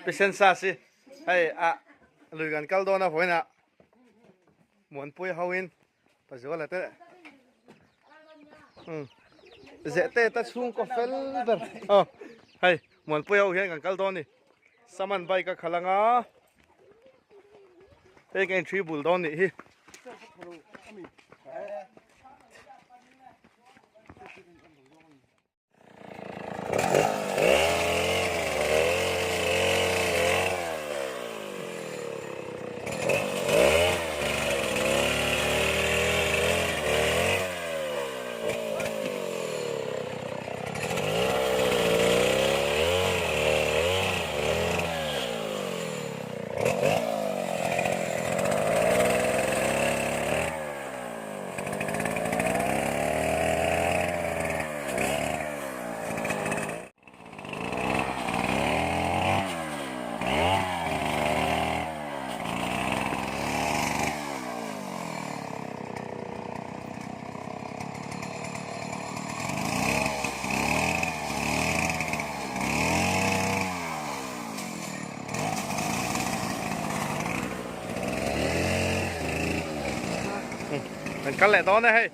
Patient sa si hei a lui kan kal dawn a vawiin ah Muanpui ho in Pazuala te zeh te ta chhungkaw fel ber aw hei Muanpui ho hian kan kal dawn a ni saman bike a khalh anga hei ka inṭhi bul dawn nih hi. Kan kal leh dawn e hei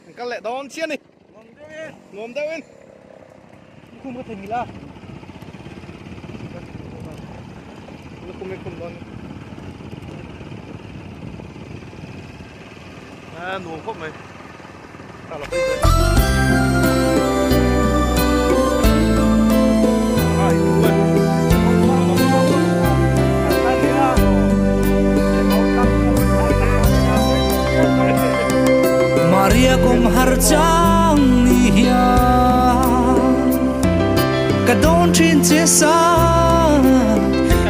kan kal leh dawn chiah a ni nuam deuh in lukhum ka thei ngila lukhum i khum dawn a nuam khawp mai ta la phei Maria kum har chang ni hian ka dawn thin che sa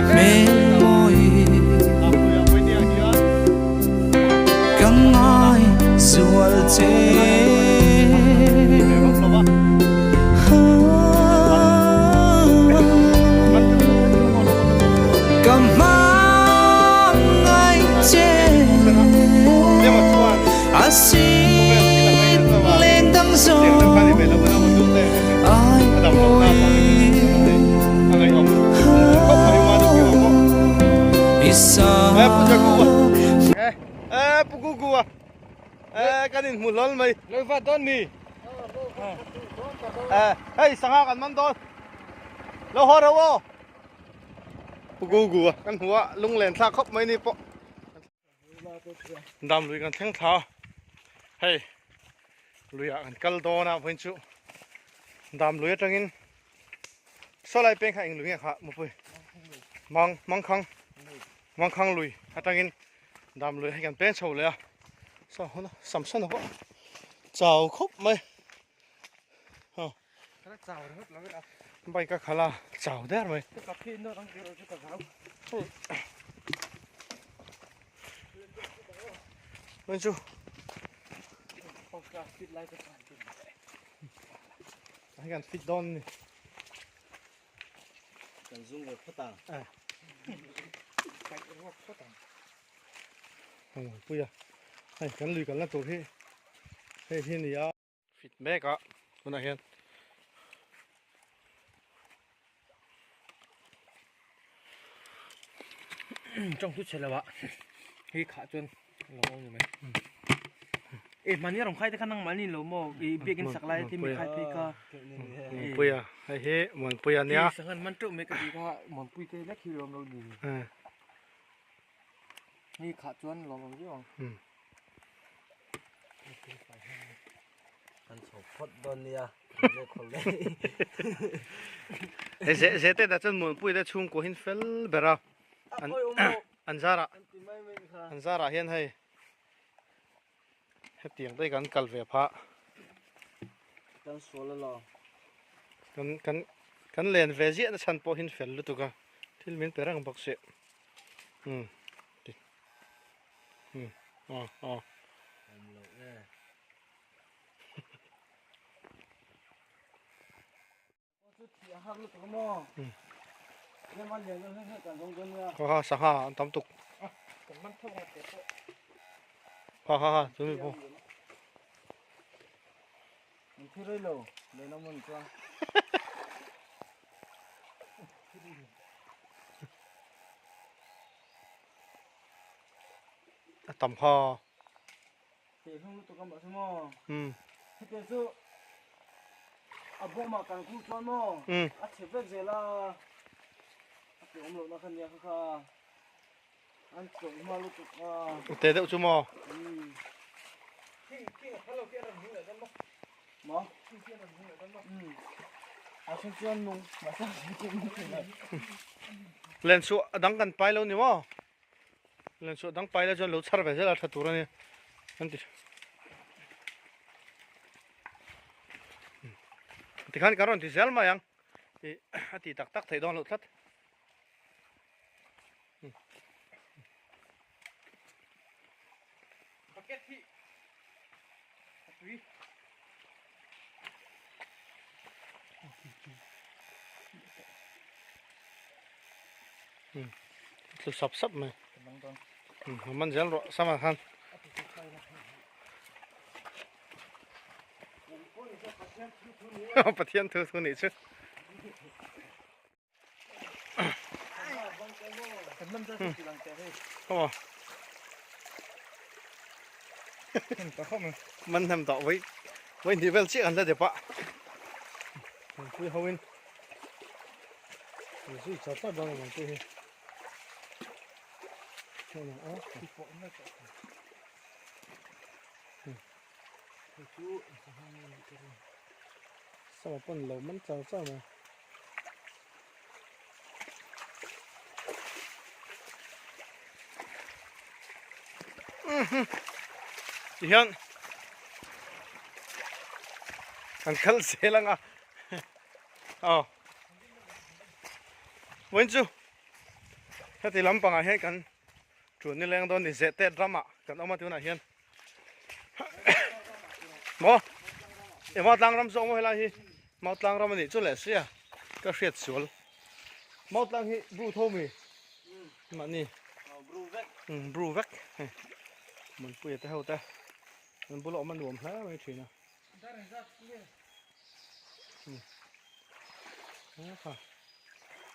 hmel mawi ka ngai zual che. Ka hmangaih che a sin leng dang zawng ai pawi i sa. Eh pu gu gu a eh kan in hmu hlawl mai. Loi va dawn mi. Eh hei sangha kan man dawn. Lo haw ro aw. Pu gu gu a kan hmu a lunglen thlak khawp mai ni pawh. Dam lui kan thleng thla hei lui ah kan kal dawn a vawiin chu dam lui atangin saw lai peng kha eng lui nge kha mupui mang mangkhang mangkhang lui atangin dam lui hei kan peng chho leh a saw hun a samson a pawh chau khawp mai bike a khalh a chau der mai Bên chu Hei kan fit dawn ni Kan zoom ve phawt ang. Eh. Pui a. Hei kan lui kalna tur hi hei hi ni a. Fit mek a tunah hian tawng chu chhe lo ah hei khah chuan lo awm ni mai e mahni a rawn khai te kha nangmah ni lo maw i biakin sak lai te mi khai phei kha Muanpuia hei hi Muanpuia nia sanghan man teuh mai ka ti kha Muanpui te lek hi lawm lo ni hei khah chuan lawm awm viau ang. Kan chho phawt dawn nia Hei ze ze te dah chuan Muanpui te chhungkua hi an fel ber a an an zarah an zarah hian hei hetiang te hi kan kal ve phah kan sual alo kan kan kan len ve ziah na chhan pawh hi an fel lutuk a thil min pe reng bawk si umm Khaw sangha an tam tuk. Ha ha ha chu mi pawh. Min thi rei lo lehna hmun chuan. A tam kha. Teh hlung lutuk a mahse maw. Um. Hetiang chu a bawmah kan khuh chuan maw. Um. A chhe vek zel a. A teh awm lohna kha nia kha kha. An chawlh hma lutuk a. Teh deuh chu maw. Um. Thing thing a phal lo khi a rawn hung leh dawn maw. Maw? Thing khi a rawn hung leh dawn maw. Um. A then chuan nung mahse a then chu nung thei lo. Len chu a dang kan pai lo ni maw. Len chu a dang pai la chuan lo chhar ve zel a tha tur a ni an ti. Tikhan kan rawn ti zel mai ang ih a ti tak tak theih dawn loh tlat. Bucket hi a tui. Tlu sap sap mai. Man zel rawh sama khan. Pathian thu thu nih chu. Man hnem tawh vawi vawi hnih vel chiah kan la dep a thingpui ho in zui char char dawn a ni ang hi sama pawn lo man char char mai. Tihian an kal zel anga aw vawiin chu heti lampangah hian kan ṭun nileng dawn ni zehtet ramah kan awm a tunah hian. Maw e mau tlang ram zawk maw helai hi mau tlang ram a nih chu leh sia ka hriat sual mau tlang hi bru tho mi mahni bru vek hei Muanpuia te ho te an bula awm a nuam hle mai thin a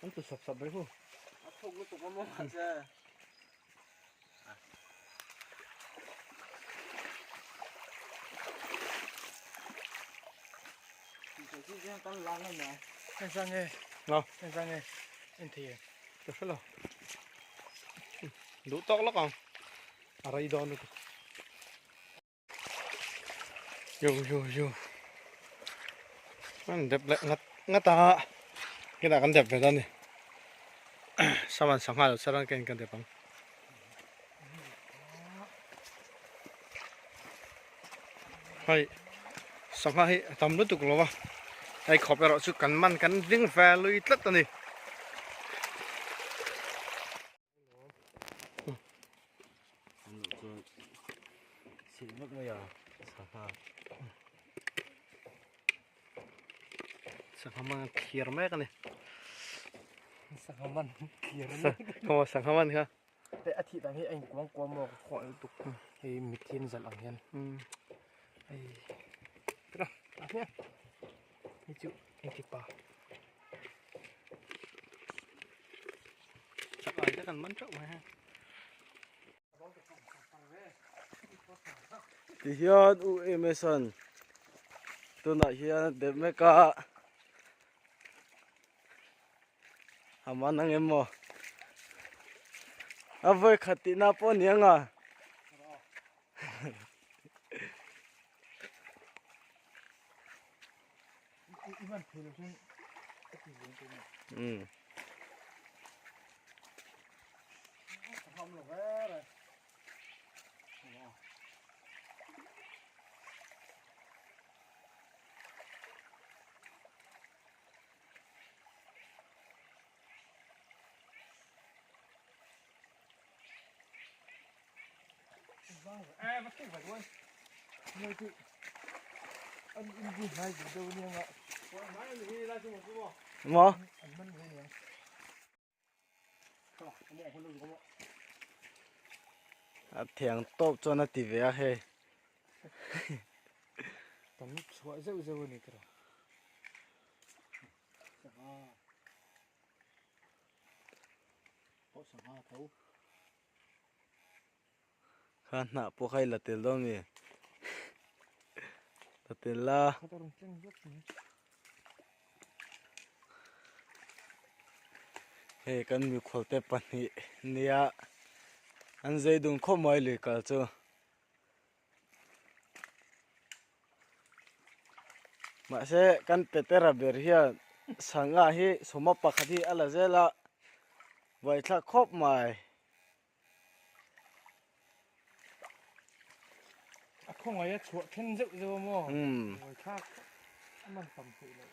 an tlu sap sap mai hu a thuk lutuk a maw mahse Duh tawk lawk ang a rei dawn lutuk. Yo yo yo an dep leh ngat ngat a kinah kan dep ve dawn a ni saman sangha lo saran ka in kan dep ang hei sangha hi a tam lutuk lo va hei khawp erawh chu kan man kan ding ve lui tlat a ni. Sangha man a thlir mek a ni. Sangha man thlir a ni. Khaw sangha man kha. Te a thih dan hi a inkuang kuam maw ka khawngaih lutuk. Hei mitthi an zalh ang hian. Hei tira tah hmiang. Hei chu engti pa. Chak ai te kan man teuh mai hei. Ti hian U Emerson tunah hian a dep mek a a man ang em maw a vawi khat tihna pawh a ni ang a. Um. Maw? A thiang tawp chuan a ti ve a hei. Kan chhuah zeuh zeuh a ni tawh. Sangha. Pawh sangha tho. Kha hnah pawh kha i la tel dawn mi? La tel la. Hei kan mikhual te pahnih nia an zei dun khawp mai lui kal chu. Mahse kan Petera ber hian sangha hi sawma pakhat hi a la zel a buaithlak khawp mai. A khawngaih a chhuah then zeuh zeuh a maw? Buaithlak a man tam theih loh.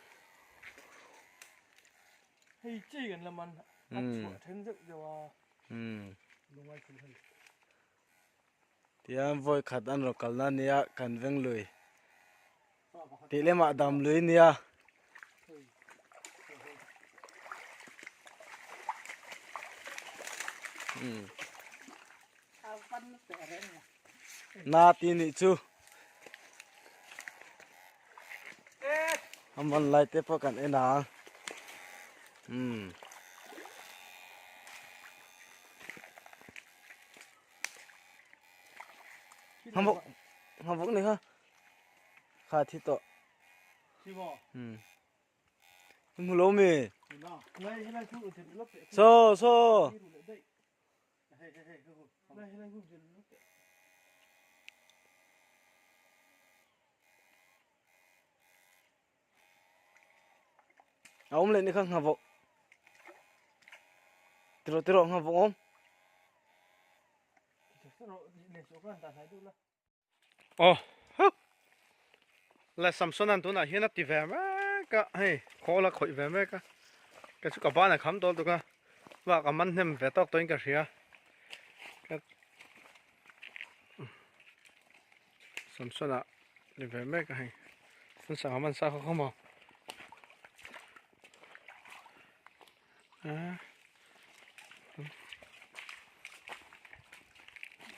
Hei chi kan la man a chhuah then zeuh zeuh a. Lungai thul hei. Tihian vawi khat an rawn kalna ania kan veng lui tih lemah dam lui ania. Na ti nih chu a man lai te pawh kan en ang umm. Hmabawk hmabawk ni kha kha thi tawh um hmu lo mi so so A awm leh ni kha nghavawk tiraw tiraw nghavawk awm. Aw huh le Samson an tunah hian a ti ve mek a hei khawl a khawih ve mek a ka chu ka ban a kham dawl tuk a bak a man hnem ve tawk tawhin ka hria Samson ah ni ve mek a hei an sangha man sa kha khaw maw ah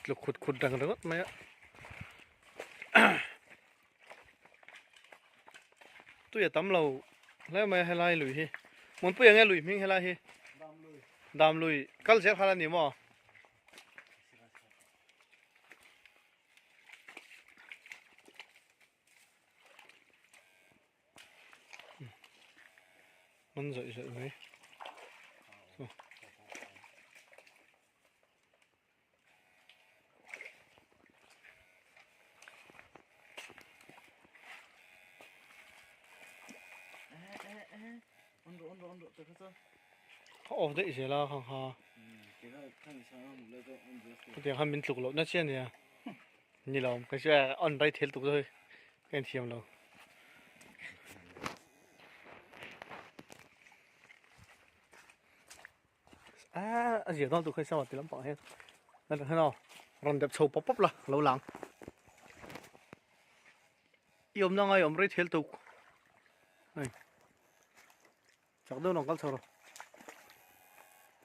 tluk khut khut dang ringawt mai a tui a tam lo hle mai a helai lui hi hmunpui eng nge lui hming helai hi dam lui kal zel kha la ni maw. Man zawih zawih mai so Ka off daih zel a khang kha. Hetiang khan min tluk loh na chiah ania. Ni lo ka hria on rai thel tuk zawk hi ka inthiam lo. Ah a zia dawn tuk hei sama ti lampang hian. Heno rawn dep chho pawp pawp la lo lang. I awmna ngai awm rei thel tuk. Hei. Chak deuh rawn kal chho rawh.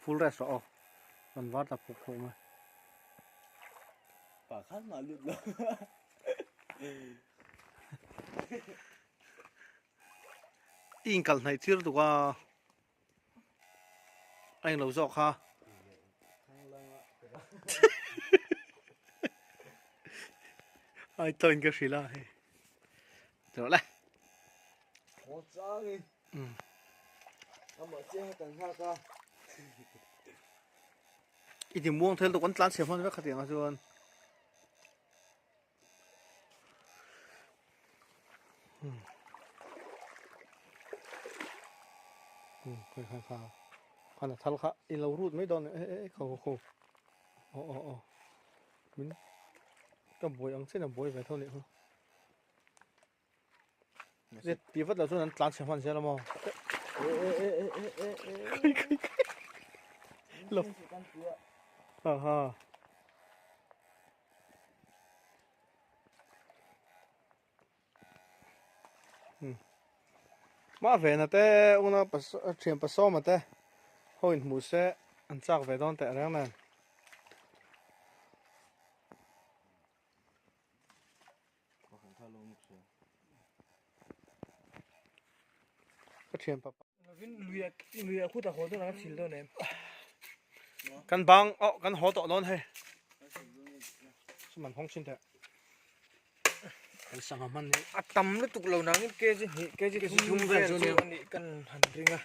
Full rest rawh aw. Rawn var ta phuk phuk mai. Pa khan mah lut lo. I inkal hnaih tir tuk a. A englo zawk kha. Ai tawin ka hrilh a hei. Tawh le. Haw chang in. Amah chiah kan nghak a. I ti muang thel tuk an tlan chhe hman vek khatiang ah chuan. Kha kha kha khan a thal kha i lo rut mai dawn e e kho kho aw aw aw min ka buai ang chian a buai ve tho nih chu zet ti vat lo chuan an tlan chhe hman zel a maw e e e e e e khui khui lo ha ha Mah vena te una thian pasawma te ho in hmuh se an chak ve dawn teh reng nen. Ka thian pa. Lui ah khutah haw dawn ang a chhil dawn em? Kan bang oh kan haw tawh dawn hei. Suman hawng chin teh. Kan sangha hman hi. A tam lutuk lo nangin kg hnih kg thum vel chu a nih kan han ring a.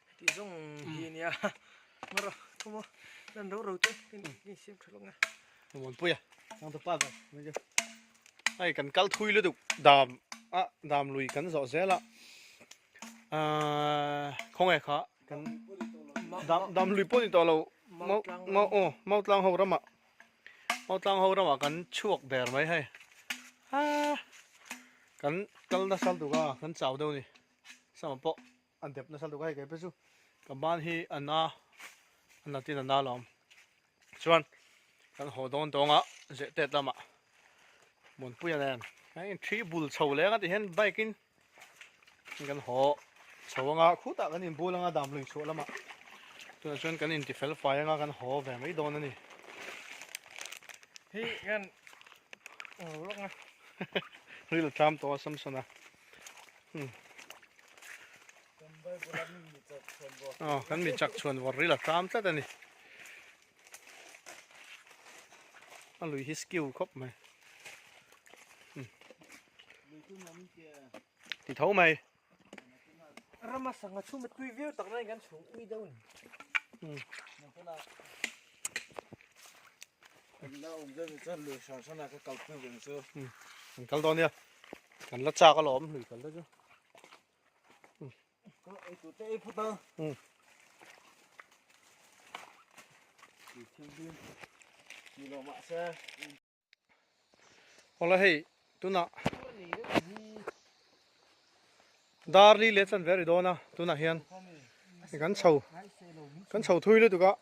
Heti zawng hi a nia. Mara khawmaw lan ro ro te kan siam tha lawk na. Muanpuia ang ta pa ber hei kan kal thui lutuk dam a dam lui kan zawh zel a ahh khawnge kha kan dam dam lui pawh ni tawh lo mau mau aw mau tlang ho ramah mau tlang ho ramah kan chhuak der mai hei ah kan kal nasa lutuk a kan chau deuh a ni sama pawh a dep nasa lutuk a hei kei phei chu ka ban hi a na a natin a na lo awm. Chuan kan haw dawn dawnga zehtet lamah Muanpuia nen a in thi bul chho leng a ti hian bike in kan haw chho anga khutah kan inbul anga dam lui chhuah lamah tunah chuan kan inti fel fai anga kan haw ve mai dawn a ni. Hi kan ro lawk nga. Ril tlam tawh a Samson a. Aw kan mi chak chhuan vawr ril a tlam tlat a ni. A lui hi skill khawp mai. Ti tho mai. Rama sangha chhum a tui viau tak na in kan chhung ui deuh a ni. Kan kal dawn nia. Kan la chak alawm lui kal te chu. Awle hei tunah dar li leh chan ve ri dawn a tunah hian kan chho kan chho thui lutuk a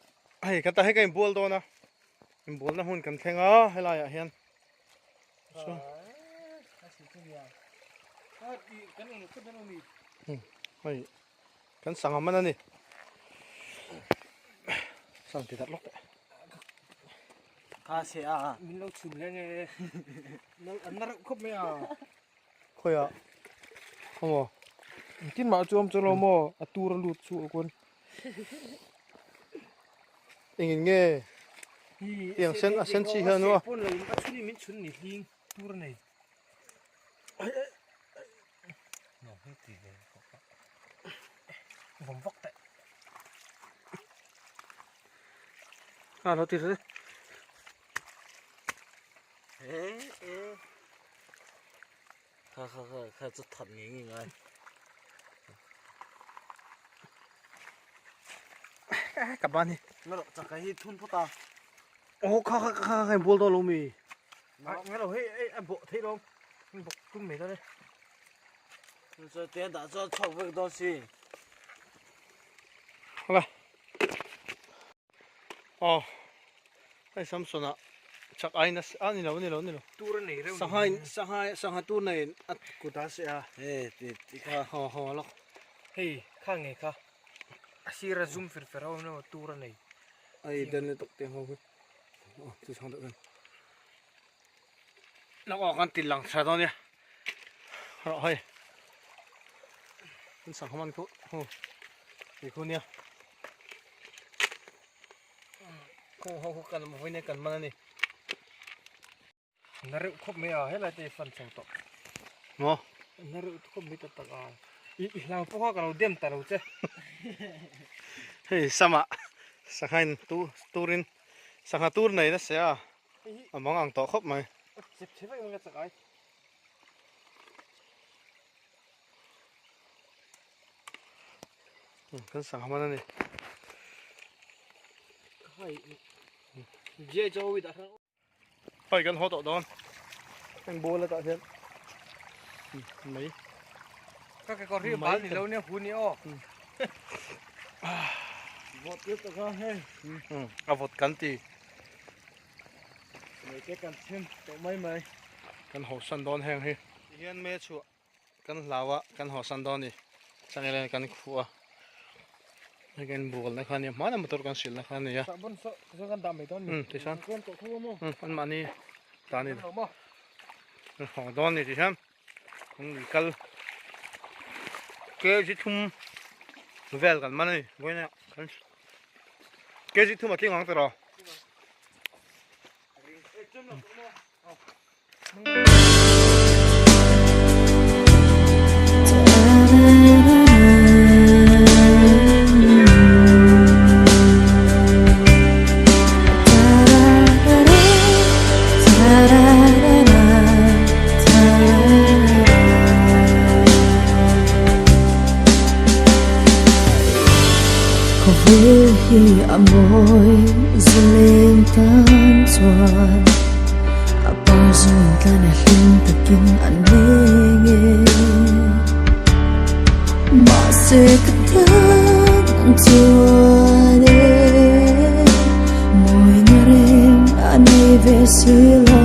hei ka ta hei ka inbual dawn a inbualna hmun kan thleng a helai ah hian Hei kan sangha man a ni sang ti darh lawk teh kha se a min lo chhun leh nge an na reuh khawp mai a khawi ah khaw tin mah chu awm chu lo maw a tur a lut chu a kuan Engin nge tiang sen a sen chi hian a. Pawn lo in a chhun in min chhun ni hling tur a nei. No hei ti ve vawm vak teh. A lo ti re. Kha kha kha kha chu that nge nge ngai. Ka ban hi. Ngalo chaka hi thun phawt a. Oh kha kha kha kha bol dawn lo mi. Ngalo hei ei a bawh theih lo. Bawk tum mai dawn e. Chu te dah chu chhuak vek dawn si. Hala. Aw hei Samson ah chak ai nasa a ni lo ni lo ni lo tur a nei reuh sangha in sangha sangha tur nei in a kut a seh a he ti ti kha haw haw lawk hei kha nge kha a sir a zoom fer fer a awm lo tur a nei ai den le tok te ho hi aw chu chang deuh hian lawk aw kan ti lang tha dawn nia rawh hei kan sangha man khu hu ti khu nia Kawng ho khu kan vawiin e kan man a ni. Na reuh khawp mai a helai te hi fan chho tawh. Maw? Na reuh khawp mai tak tak a. I i hlau pawh kha ka lo dem ta lo che. Hei sama sangha in tu turin sangha tur nei nasa a a mang ang tawh khawp mai. A chep chhe vek mai ka chak ai. Kan sangha man a ni. Hei kan haw tawh dawn. Heng ball atah hian mai. Ka ke kawr hi bal ni lo nia hu ni aw. Vawt lut a kha hei. A vawt kan ti. Mai te kan chhem tawh mai mai. Kan haw san dawn heng hi. Tihian me chhuah Kan hlau a, kan hawsan dawn a ni. Changel kan khuh a, hei kan inbual na kha a nia, hmanah motor kan hrilh na kha a nia. Sahbawn saw tichuan kan dah mai dawn a ni. Umm tichuan Kan tawh tho a maw? Umm anmahni. Tanin haw dawn ni tih hian kan lui kal kg thum vel kan man a ni vawiin ah kan kg thum a tling ang tawh Khawvel hi a mawi zaleng tan chuan a par zun tlan a hlim takin an leng e. Mahse ka tan ang chuan e, mawina reng a nei ve si lo.